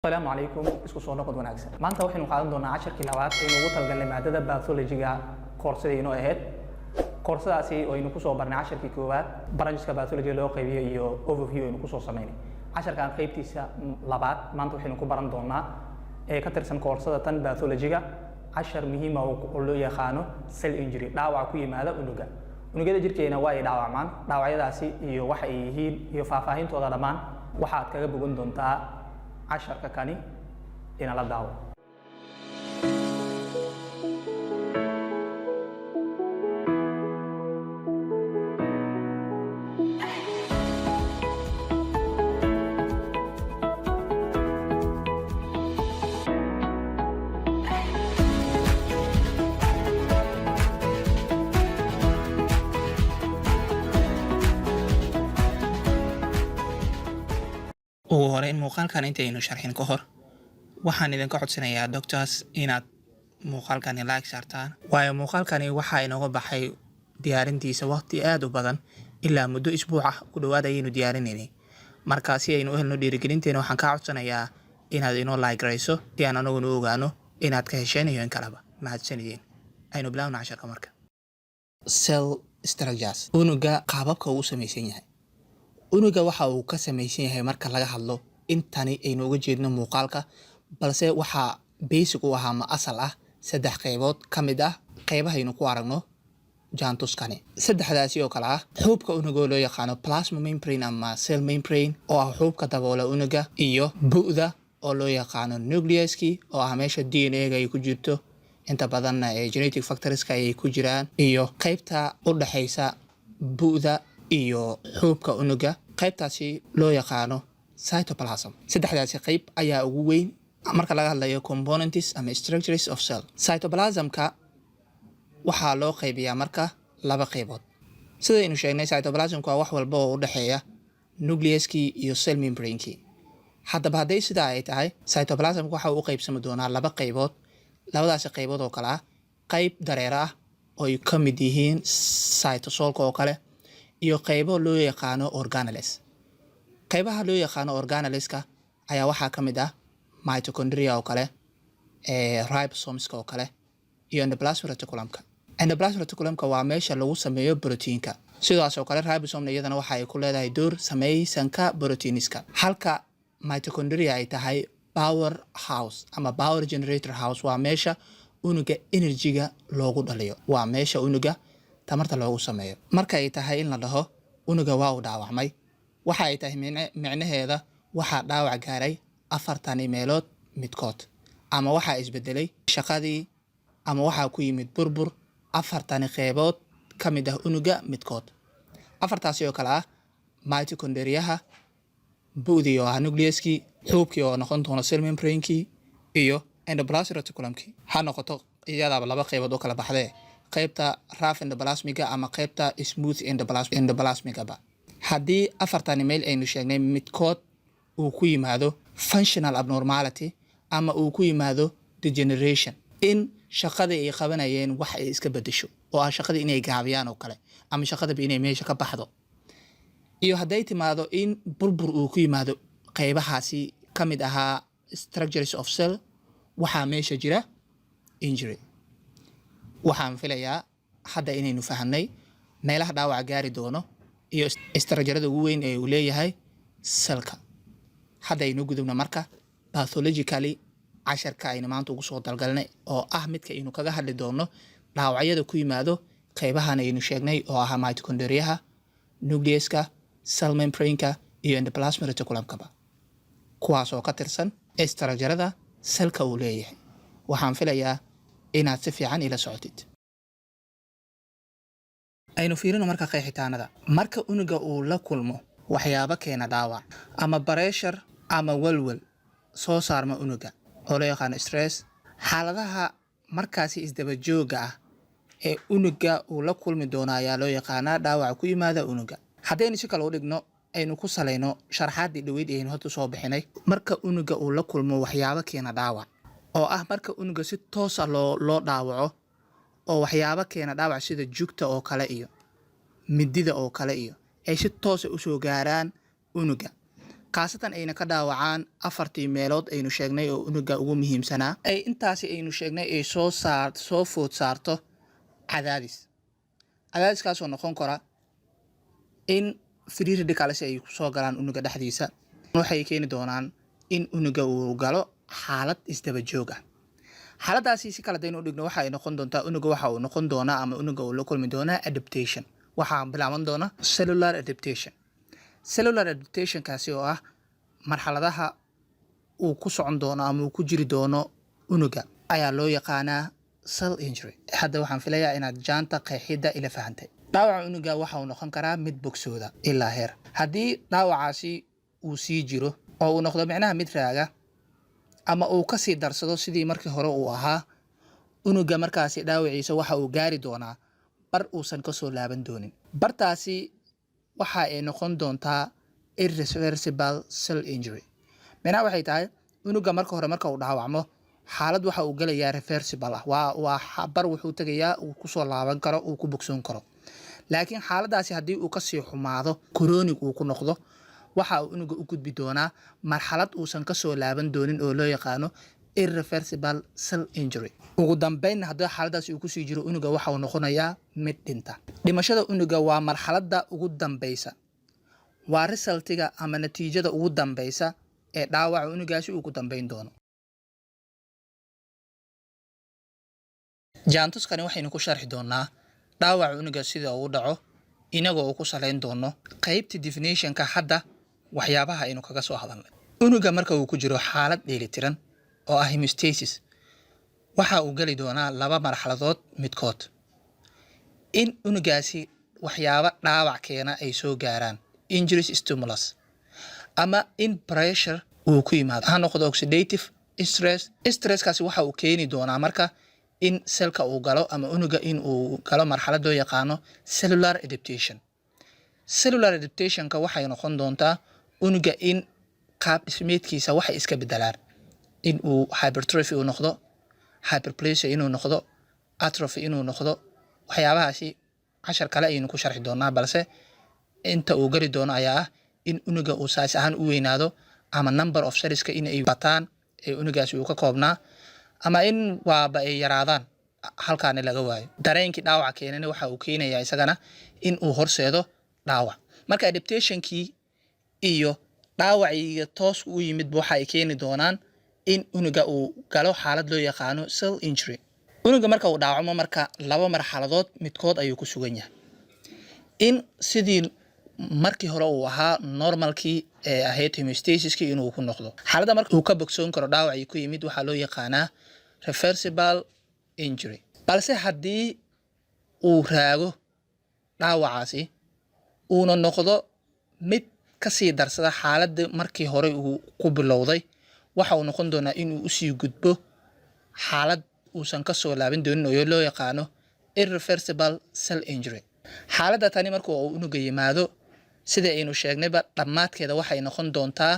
Asalaamu calaykum, isku soo noqod wanaagsan. Maanta waxaynu qaadan doonaa casharkii labaad aynu ugu talgalnay maadada pathology-ga, koorsadii inoo ahayd. Koorsadaasi oo aynu kusoo barnay casharkii koowaad brancheska pathology loo qaybiyo iyo overview aynu kusoo sameynay. Casharkan qaybtiisa labaad maanta waxaynu ku baran doonaa ee ka tirsan koorsada tan pathology-ga cashar muhiima oo loo yaqaano cell injury, dhaawaca ku yimaada unuga. Unugyada jirkeena waa ay dhaawacmaan. Dhaawacyadaasi iyo waxa ay yihiin iyo faahfaahintooda dhammaan waxaad kaga bogan doontaa casharka kani. Inala daawo. Ugu horeyn, muuqaalkan intaynu sharxin ka hor, waxaan idinka codsanayaa, doctors, inaad muuqaalkani like saartaan, waayo muuqaalkani waxaa inooga baxay diyaarintiisa waqti aad u badan. Ilaa muddo isbuuc ah ku dhowaad ayaynu diyaarinaynay. Marka si aynu u helno dhiirigelinteena, waxaan kaa codsanayaa inaad inoo like garayso si aan anaguna u ogaano inaad ka hesheen iyo in kaleba. Mahadsanideen. Aynu bilaawna casharka. Marka, cell structures, unuga qaababka uu u samaysan yahay. Unuga waxa uu ka samaysan yahay, marka laga hadlo intani aynu uga jeedno muuqaalka, balse waxaa basic u ahaa ma asal ah saddex qaybood ka mid ah qaybahaynu ku aragno jaantuskani. Saddexdaasi oo kale ah: xuubka unuga oo loo yaqaano plasma membrane ama cell membrane, oo ah xuubka daboola unuga, iyo bu'da oo loo yaqaano nucleuski, oo ah meesha DNA-ga ay ku jirto, inta badanna ee genetic factorska ay ku jiraan, iyo qaybta u dhexaysa bu'da iyo xuubka unuga, qaybtaasi loo yaqaano cytoplasm. Saddexdaasi qayb ayaa ugu weyn marka laga hadlayo components ama structures of cell. Cytoplasmka waxaa loo qaybiyaa marka laba qaybood. Sidaynu sheegnay, cytoplasmka waa wax walba oo u dhexeeya nucleuskii iyo cell membranekii. Haddaba, hadday sidaa ay tahay, cytoplasmka waxa uu u qaybsami doonaa laba qaybood. Labadaasi qaybood oo kale ah qayb dareere ah oo ay ka mid yihiin cytosolka oo kale, iyo qaybo loo yaqaano organelles. Qaybaha loo yaqaano organelleska ayaa waxaa ka mid ah mitochondria oo kale, ribosomeska oo kale iyo endoplasmic reticulumka. Endoplasmic reticulumka waa meesha lagu sameeyo brotiinka. Sidaas oo kale, ribosomna iyadana waxa ay ku leedahay door sameysanka brotiiniska, halka mitochondria ay tahay power house ama power generator house. Waa meesha unuga energyga loogu dhaliyo, waa meesha unuga tamarta loogu sameeyo. Marka ay tahay in la dhaho unuga waa uu dhaawacmay, waxa ay tahay micnaheeda waxaa dhaawac gaaray afartani meelood midkood, ama waxaa isbedelay shaqadii, ama waxaa ku yimid burbur afartani qeybood ka mid ah unuga midkood. Afartaasi oo kale ah mitochondriaha, bu'dii oo ah nucleuskii, xuubkii oo noqon doono cell membranekii, iyo endoplasmic reticulumkii. Ha noqoto iyadaaba laba qeybood oo kala baxdee, qeybta rough endoplasmiga ama qeybta smooth endoplasmigaba. Haddii afartani meel aynu sheegnay midkood uu ku yimaado functional abnormality ama uu ku yimaado degeneration, in shaqadii ay qabanayeen wax ay iska bedesho, oo ah shaqadii inay gaabiyaan oo kale ama shaqadaba inay meesha ka baxdo, iyo hadday timaado in burbur uu ku yimaado qeybahaasi ka mid ahaa structures of cell, waxaa meesha jira injury. Waxaan filayaa hadda inaynu fahamnay meelaha dhaawaca gaari doono iyo structurada ugu weyn ee uu leeyahay cellka. Hadda aynu gudubno marka pathologically casharka aynu maanta ugu soo dalgalnay, oo ah midka aynu kaga hadli doono dhaawacyada ku yimaado qeybahan aynu sheegnay, oo ahaa mitochondriaha, nucleuska, cell membraneka iyo endoplasmic reticulumkaba, kuwaas oo ka tirsan structurada cellka uu leeyahay. Waxaan filayaa inaad si fiican ila socotid. Aynu fiirino marka qeexitaanada. Marka unuga uu la kulmo waxyaabo keena dhaawac ama pressure ama walwal soo saarma unuga, oo loo yaqaano stress, xaaladaha markaasi isdaba joogga ah ee unuga uu la kulmi doono ayaa loo yaqaanaa dhaawaca ku yimaada unuga. Haddaynu si kale u dhigno, aynu ku salayno sharaxaaddii dhaweyd aynu hadda soo bixinay, marka unuga uu la kulmo waxyaabo keena dhaawac, oo ah marka unuga si toosa loo dhaawaco, oo waxyaabo keena dhaawac sida jugta oo kale iyo midida oo kale iyo ay si toosa usoo gaaraan unuga. Khaasatan ayna ka dhaawacaan afartii meelood aynu sheegnay oo unuga ugu muhiimsanaa, ay intaasi aynu sheegnay ay soo food saarto cadaadis. Cadaadiskaasoo noqon kara in free radicals ay kusoo galaan unuga dhexdiisa. Waxay keeni doonaan in unuga uu galo xaalad isdaba joog ah. Xaaladaasi si kale daynu u dhigno, waxa ay noqon doontaa unuga waxa uu noqon doonaa ama unuga uu la kulmi doonaa adaptation. Waxaa bilaaban doona cellular adaptation. Cellular adaptationkaasi oo ah marxaladaha uu ku socon doono ama uu ku jiri doono unuga ayaa loo yaqaanaa cell injury. Hadda waxaan filayaa inaad jaanta qeexidda ila fahantay. Dhaawaca unuga waxa uu noqon karaa mid bogsooda ilaa heer. Haddii dhaawacaasi uu sii jiro oo uu noqdo micnaha mid raaga ama uu kasii darsado sidii markii hore uu ahaa, unuga markaasi dhaawaciisa waxa uu gaari doonaa bar uusan kasoo laaban doonin. Bartaasi waxa ay noqon doontaa irreversible cell injury. Micnaha waxay tahay, unuga marka hore marka uu dhaawacmo, xaalad waxa uu gelayaa reversible ah. Waa bar wuxuu tegayaa uu kusoo laaban karo, uu ku bogsoon karo. Laakiin xaaladaasi haddii uu kasii xumaado, chronic uu ku noqdo, waxa uu unuga u gudbi doonaa marxalad uusan kasoo laaban doonin oo loo yaqaano irreversible cell injury. Ugu dambeynna, haddii xaaladaasi uu kusii jiro, unuga waxa uu noqonayaa mid dhinta. Dhimashada unuga waa marxaladda ugu dambeysa, waa resultiga ama natiijada ugu dambeysa ee dhaawaca unugaasi uu ku dambeyn doono. Jaantuskani waxaynu ku sharxi doonaa dhaawaca unuga sida uu dhaco, inagoo uu ku salayn doono qeybta definitionka hadda waxyaabaha aynu kaga soo hadalnay. Unuga marka uu ku jiro xaalad dheelitiran oo ah homeostasis, waxa uu geli doonaa laba marxaladood midkood: in unugaasi waxyaabo dhaawac keena ay soo gaaraan, injuries stimulus, ama in pressure uu ku yimaado, ha noqdo oxidative stress. Stresskaasi waxa uu keeni doonaa marka in cellka uu galo ama unuga in uu galo marxalad loo yaqaano cellular adaptation. Cellular adaptationka waxay noqon doontaa unuga in qaab dhismeedkiisa waxay iska bedelaan, in uu hypertrophy uu noqdo, hyperplasia inuu noqdo, atrophy inuu noqdo. Waxyaabahaasi cashar kale ayaynu ku sharxi doonaa, balse inta uu geli doono ayaa ah in unuga uu size ahaan u weynaado ama number of cellska in ay bataan ee unugaasi uu ka koobnaa, ama in waaba ay yaraadaan, halkaani laga waayo. Dareenkii dhaawaca keenana waxa uu keenayaa isagana in uu horseedo dhaawac. Marka adaptationkii iyo dhaawaciiga toos u yimidba waxa ay keeni doonaan in unuga uu galo xaalad loo yaqaano cell injury. Unuga marka uu dhaawacmo marka, laba marxaladood midkood ayuu ku sugan yahay: in sidii markii hore uu ahaa, normalkii ee ahayd homeostasiskii, inuu ku noqdo. Xaaladda marka uu ka bogsoon karo dhaawacii ku yimid waxaa loo yaqaanaa reversible injury. Balse haddii uu raago dhaawacaasi, uuna noqdo mid kasii darsada xaaladda markii hore uu ku bilowday, waxa uu noqon doonaa inuu usii gudbo xaalad uusan kasoo laaban doonin oo loo yaqaano irreversible cell injury. Xaaladda tani marka uu unuga yimaado, sida aynu sheegnayba, dhammaadkeeda waxay noqon doontaa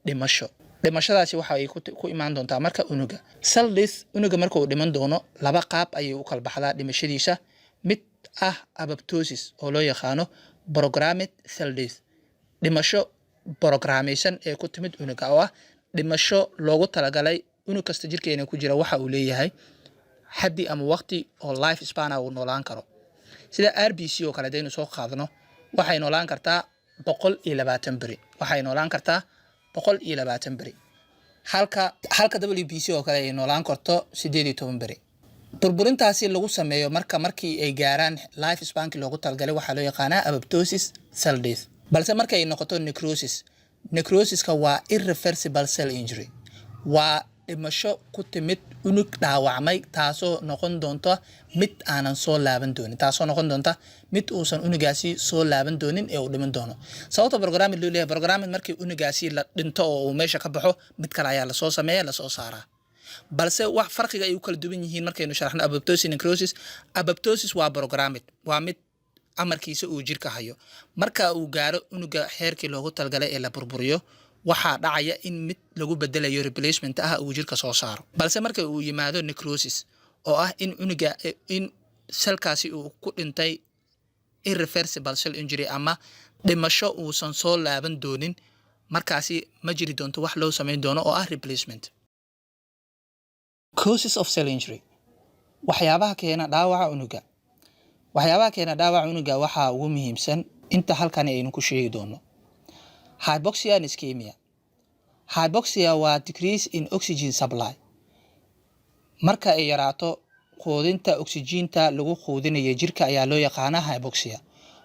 dhimasho. Dhimashadaasi waxa ay ku imaan doontaa marka unuga cell death. Unuga marka uu dhiman doono, laba qaab ayay u kala baxdaa dhimashadiisa: mid ah apoptosis oo loo yaqaano programmed cell death, dhimasho programmaysan ee ku timid unuga, oo ah dhimasho loogu talagalay. Unug kasta jirkeena ku jira waxa uu leeyahay xaddi ama waqti oo life span uu noolaan karo. Sida RBC oo kale hadaynu soo qaadano, waxay noolaan kartaa 120 beri, waxay noolaan kartaa 120 beri, halka WBC oo kale ay noolaan karto 18 beri. Burburintaasi lagu sameeyo marka markii ay gaaraan life spanki loogu talagalay waxaa loo yaqaanaa apoptosis cell death. Balse markay noqoto necrosis, necrosiska waa irreversible cell injury, waa dhimasho ku timid unug dhaawacmay, taasoo noqon doonta mid aanan soo laaban doonin, taasoo noqon doonta mid uusan unugaasi soo laaban doonin ee uu dhiman doono. Sababta programming loo leeyahay, programming markii unugaasi la dhinto oo uu meesha ka baxo, mid kale ayaa lasoo sameeya, lasoo saaraa. Balse wax farqiga ay u kala duwan yihiin markaynu sharaxno apoptosis, necrosis: apoptosis waa programmed, waa mid amarkiisa uu jirka hayo. Marka uu gaaro unuga xeerkii loogu talagalay ee la burburiyo, waxaa dhacaya in mid lagu bedelayo, replacement ah, uu jirka soo saaro. Balse marka uu yimaado necrosis, oo ah in unuga, in cellkaasi uu ku dhintay irreversible cell injury ama dhimasho uusan soo laaban doonin. Markaasi ma jiri doonto wax loo samayn doono oo ah replacement. Causes of cell injury, waxyaabaha keena dhaawaca unuga. Waxyaabaha keena dhaawaca unuga waxaa ugu muhiimsan inta halkani aynu ku sheegi doono: hypoxia and ischemia. Hypoxia waa decrease in oxygen supply. Marka ay yaraato quudinta oxygen-ta lagu quudinayo jirka ayaa loo yaqaanaa hypoxia,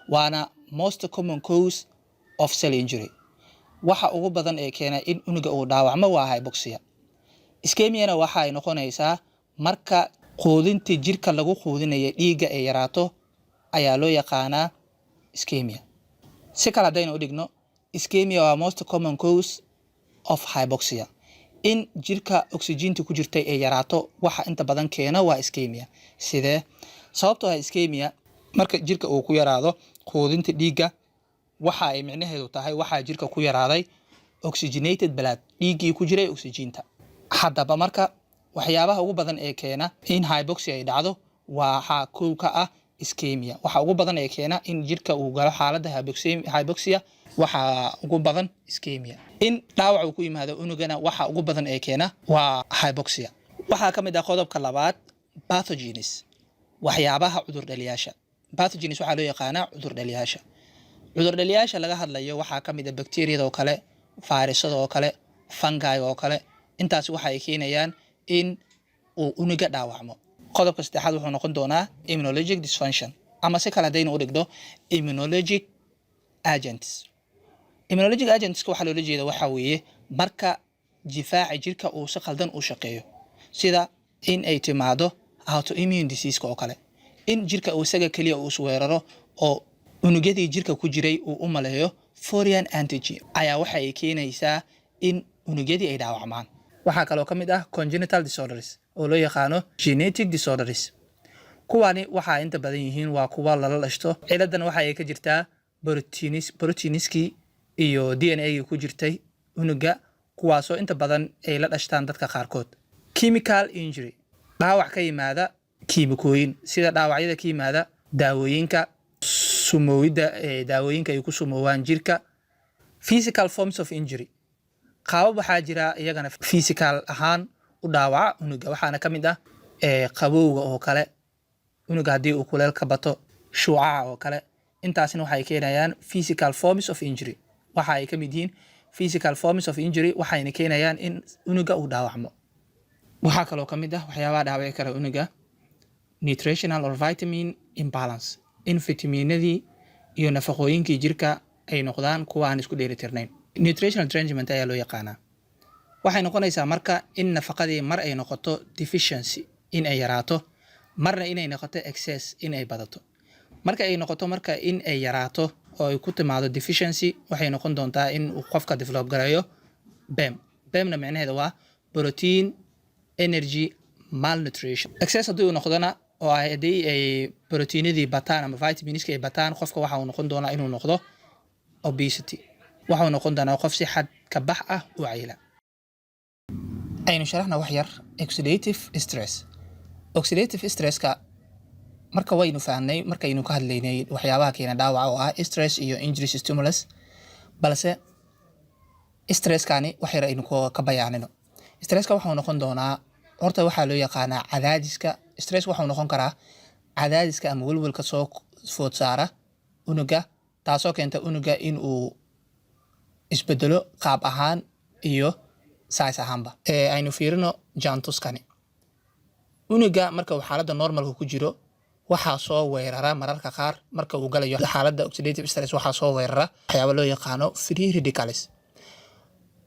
waana most common cause of cell injury. Waxa ugu badan ee keena in unuga uu dhaawacmo waa hypoxia. Ischemia-na waxa ay noqonaysaa marka quudintii jirka lagu quudinayo dhiigga ay yaraato ayaa loo yaqaanaa ischemia. Si kale haddaynu u dhigno, ischemia waa most common cause of hypoxia. In jirka oxygen-ta ku jirtay ay yaraato waxa inta badan keena waa ischemia. Sidee? Sababtoo ah ischemia marka jirka uu ku yaraado quudinta dhiigga, waxa ay micnaheedu tahay waxaa jirka ku yaraaday oxygenated blood, dhiiggii ku jiray oxygen-ta. Haddaba marka waxyaabaha ugu badan ee keena in hypoxia ay dhacdo waxaa kow ka ah ischemia. Waxa ugu badan ee keena in jirka uu galo xaaladda hypoxia waxaa ugu badan ischemia. In dhaawac uu ku yimaado unugana waxa ugu badan ee keena waa hypoxia. Waxaa ka mid ah qodobka labaad pathogens, waxyaabaha cudur dhaliyaasha. Pathogens waxaa loo yaqaanaa cudur dhaliyaasha. Cudur dhaliyaasha laga hadlayo waxaa ka mid ah bacteriyada oo kale, fayrasada oo kale, fungi oo kale. Intaasi waxa ay keenayaan in uu unuga dhaawacmo. Qodobka saddexaad wuxuu noqon doonaa immunologic dysfunction, ama si kale haddaynu u dhigno, immunologic agents. Immunologic agents waxaa loola jeeda waxaa weeye marka difaaca jirka uu si khaldan u shaqeeyo, sida in ay timaado autoimmune disease oo kale, in jirka uu isaga keliya uu isweeraro oo unugyadii jirka ku jiray uu u maleeyo foreign antigen, ayaa waxa ay keenaysaa in unugyadii ay dhaawacmaan. Waxaa kaloo ka mid ah congenital disorders oo loo yaqaano genetic disorders. Kuwani waxaa inta badan yihiin waa kuwa lala dhashto. Ciladan waxa ay ka jirtaa proteins-kii iyo DNA ku jirtay unuga, kuwaasoo inta badan ay la dhashtaan dadka qaarkood. Chemical injury, dhaawac ka yimaada kiimikooyin, sida dhaawacyada ka yimaada daawooyinka, sumoowidda ee daawooyinka ay ku sumoowaan jirka. Physical forms of injury, qaabab waxaa jira iyagana physical ahaan u dhaawaca unuga. Waxaana ka mid ah qabowga oo kale, unuga haddii uu kuleel ka bato, shuucaca oo kale. Intaasna waxay keenayaan physical forms of injury. Waxa ay ka mid yihiin physical forms of injury, waxayna keenayaan in unuga uu dhaawacmo. Waxaa kaloo ka mid ah waxyaabaha dhaawici kara unuga nutritional or vitamin imbalance, in fitamiinadii iyo nafaqooyinkii jirka ay noqdaan kuwa aan isku dheelitirnayn. Nutritional derangement ayaa loo yaqaanaa. Waxay noqonaysaa marka in nafaqadii mar ay noqoto deficiency, in ay yaraato, marna inay noqoto excess, in ay badato. Marka ay noqoto marka in ay yaraato oo ay ku timaado deficiency, waxay noqon doontaa in uu qofka develop gareeyo PEM. PEM-na micnaheeda waa protein energy malnutrition. Excess haddii uu noqdona, oo ay haddii ay proteinadii bataan ama vitamins-ka ay bataan, qofka waxa uu noqon doonaa inuu noqdo obesity. Waxa uu noqon doonaa qof si xad ka bax ah u cayila. Aynu sharaxna wax yar oxidative stress. Oxidative stress-ka marka waynu fahnay markaynu ka hadlaynay waxyaabaha keena dhaawaca oo ah stress iyo injury stimulus, balse stress-kani wax yar aynu ka bayaanino. Stress-ka waxuu noqon doonaa horta waxaa loo yaqaanaa cadaadiska. Stress waxuu noqon karaa cadaadiska ama welwelka soo food saara unuga, taasoo keenta unuga in uu isbedelo qaab ahaan iyo size ahaanba. Aynu fiirino jaantuskani. Unuga marka uu xaaladda normal-ka ku jiro, waxaa soo weerara mararka qaar, marka uu galayo xaaladda oxidative stress, waxaa soo weerara waxyaaba loo yaqaano free radicals.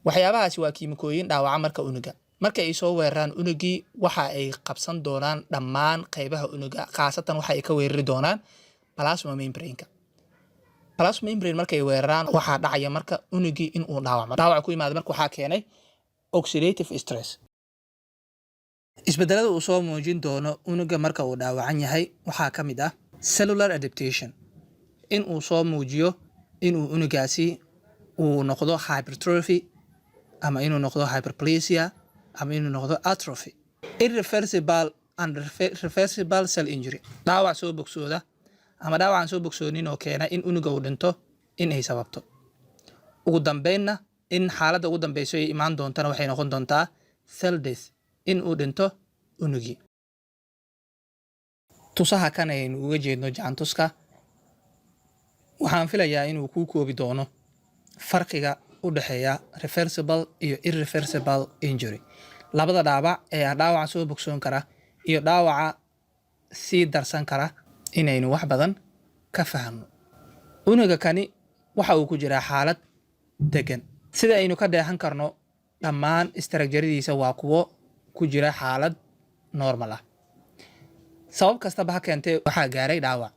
Waxyaabahaasi waa kiimikooyin dhaawaca. Marka unuga marka ay soo weeraraan unugii, waxa ay qabsan doonaan dhammaan qeybaha unuga, khaasatan waxa ay ka weerari doonaan plasma membrane-ka. Plasma membrane markay weeraraan, waxaa dhacaya marka unugii in uu dhaawacmo. Dhaawac ku yimaada marka waxaa keenay oxidative stress. Isbedelada uu soo muujin doono unuga marka uu dhaawacan yahay waxaa ka mid ah cellular adaptation, in uu soo muujiyo inuu unugaasi uu noqdo hypertrophy, ama inuu noqdo hyperplasia, ama inuu noqdo atrophy. Irreversible and reversible cell injury, dhaawac soo bogsooda ama dhaawac aan soo bogsoonin oo keena in unuga uu dhinto in ay sababto. Ugu dambeynna In xaaladda ugu dambeyso ay imaan doontana waxay noqon doontaa cell death, in uu dhinto unugii. Tusaha kan aynu uga jeedno jaantuska waxaan filayaa inuu kuu koobi doono farqiga u dhexeeya reversible iyo irreversible injury, labada dhaawac ee ah dhaawaca soo bogsoon kara iyo dhaawaca sii darsan kara, inaynu wax badan ka fahamno. Unuga kani waxa uu ku jiraa xaalad degan. Sida aynu ka dheehan karno, dhammaan structure-adiisa waa kuwo ku jira xaalad normal ah. Sabab kastaba ha keentee, waxaa gaaray dhaawac.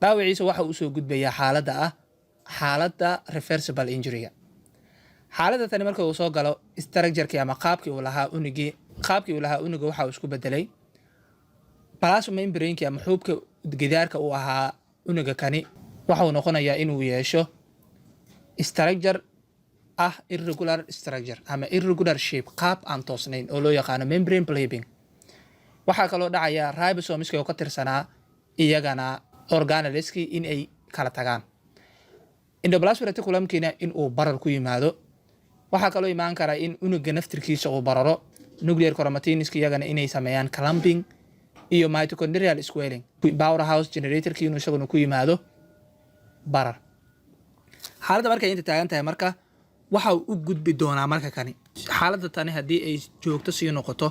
Dhaawaciisa waxa uu soo gudbayaa xaaladda ah xaaladda reversible injury-ga. Xaaladda tani marka uu soo galo, structure-kii ama qaabkii uu lahaa unugii, qaabkii uu lahaa unuga waxa uu isku bedelay. Plasma membrane-kii ama xuubka gidaarka uu ahaa unuga kani waxa uu noqonayaa inuu yeesho structure ah irregular structure ama irregular shape, qaab aan toosnayn oo loo yaqaano membrane blebbing. Waxaa kaloo dhacaya ribosomeska oo ka tirsanaa iyagana organelleski in ay kala tagaan, endoplasmic reticulumkiina in uu barar ku yimaado. Waxaa kaloo imaan kara in unuga naftirkiisa uu bararo, nuclear chromatinska iyagana inay sameeyaan clumping iyo mitochondrial swelling, powerhouse generatorki inuu isaguna ku yimaado barar. Xaaladda markay inta taagan tahay, marka waxa uu u gudbi doonaa marka kani, xaaladda tani haddii ay joogto sii noqoto,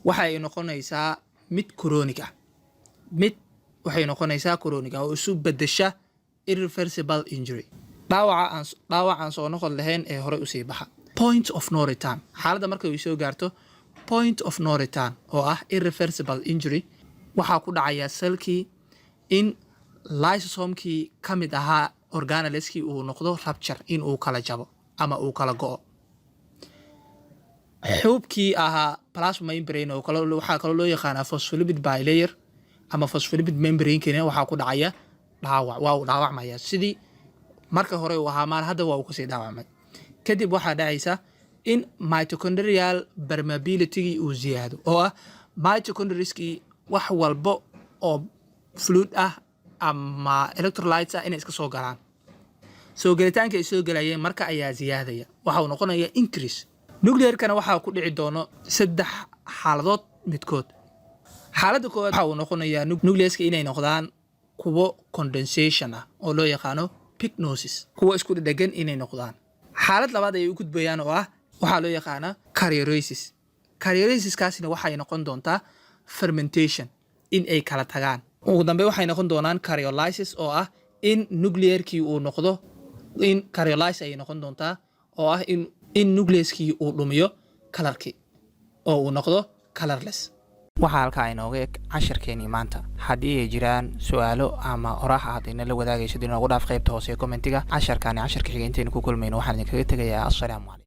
waxa ay noqonaysaa mid chronic ah. Mid waxay noqonaysaa chronic ah oo isu bedesha irreversible injury, dhaawac aan soo noqon lahayn ee horey usii baxa, point of no return. Xaaladda marka ay soo gaarto point of no return oo ah irreversible injury, waxaa ku dhacaya cellkii in lysosomkii ka mid ahaa organelleskii uu noqdo rupture, in uu kala jabo ama uu kala go'o. Xuubkii ahaa plasma membrane oo kale, waxaa kaloo loo yaqaanaa phospholipid bilayer ama phospholipid membrane-kina, waxaa ku dhacaya dhaawac. Waa uu dhaawacmaya. Sidii marka hore uu ahaa maan, hadda waa uu kasii dhaawacmay. Kadib waxaa dhacaysa in mitochondrial permeability uu ziyaado, oo ah mitochondriskii wax walbo oo fluid ah ama electrolytes ah inay iska soo galaan. Soo gelitaanka ay soo gelayeen marka ayaa ziyaadaya, waxa uu noqonaya increase. Nuclearkana waxaa ku dhici doono saddex xaaladood midkood. Xaaladda koowaad waxa uu noqonayaa nucleuska inay noqdaan kuwo condensation ah oo loo yaqaano pycnosis, kuwo isku dhedhegan inay noqdaan. Xaalad labaad ayay u gudbayaan oo ah waxaa loo yaqaanaa karyorrhexis. Karyorrhexiskaasina waxay noqon doontaa fragmentation, in ay kala tagaan. Ugu dambe waxay noqon doonaan karyolysis, oo ah in nuclearkii uu noqdo in karyolysis ayay noqon doontaa, oo ah in nucleuskii uu dhumiyo colorkii oo uu noqdo colorless. Waxaa halkaa inooga eg cashirkeenii maanta. Haddii ay jiraan su-aalo ama oraah aad inala wadaagayso, inoogu dhaaf qaybta hoose ee commentiga. Casharkaani casharka xiga intaynu ku kulmayno, waxaan idinkaga tegayaa assalaamu calaykum.